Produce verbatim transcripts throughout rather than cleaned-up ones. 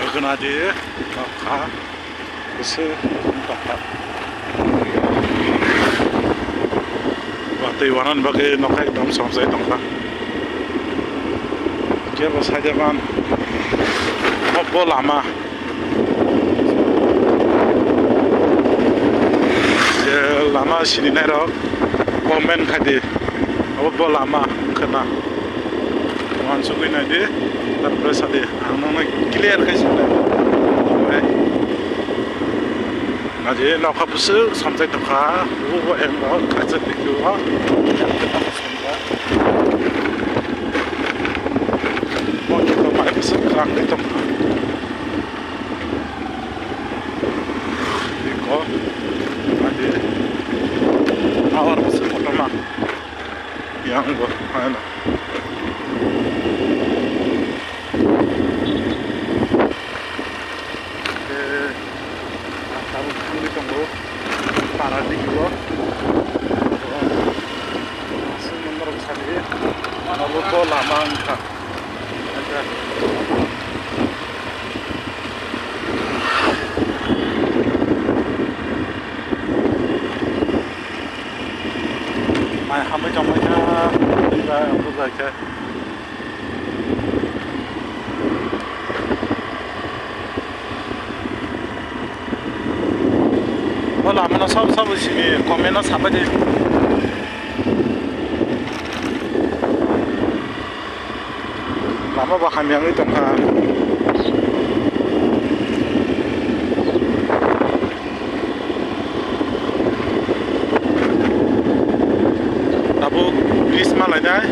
Khwnadi nokha bwswk tongkha. Watwi wanan bagwi nokha ekdom somsai tongkha. Kebo saijaman obo lama. Je lama sininairok comment khaidi, obo bo lama wngkha na? Uansugwi naidi, tarpore sadi, ang nokno clear khe sinai. Naidi nokha bwswk somsai tongkha, obo emrok kaisa video o. Bo khe tongmani bwswk kwrwngwi tongkha. Iko, adi, awar bwswk kotorma. Yang bo, haino. Eh, ang tabuk thangwi tongo, para digi o. Aswk norok sadi, abo bo lama wngkha. Mai hamwi tongmani kha, buja, buja khe. O lama no sabo sabo simi comment no sabai di. Lama bo hamya wngwi tongkha. Tabuk bridge ma lainai.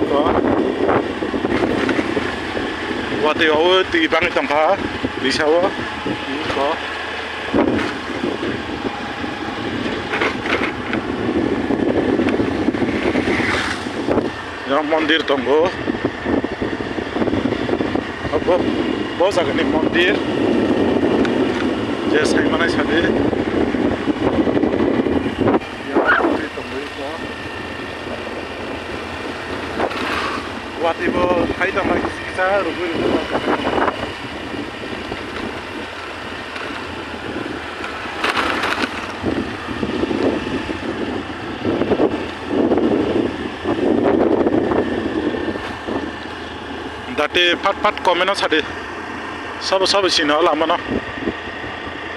Eko. Watwi o twi bangwi tongkha, bwsa o. Eko. Yang mondir tongo. Abo, bo jagani mondir. Je saimanai sadi. Yang mondir tongo eko. Watwi bo hai tongmani kisa kisa rugwi rugwi. Dati phat phat comment o sadi. Sabo sabo sino lama no.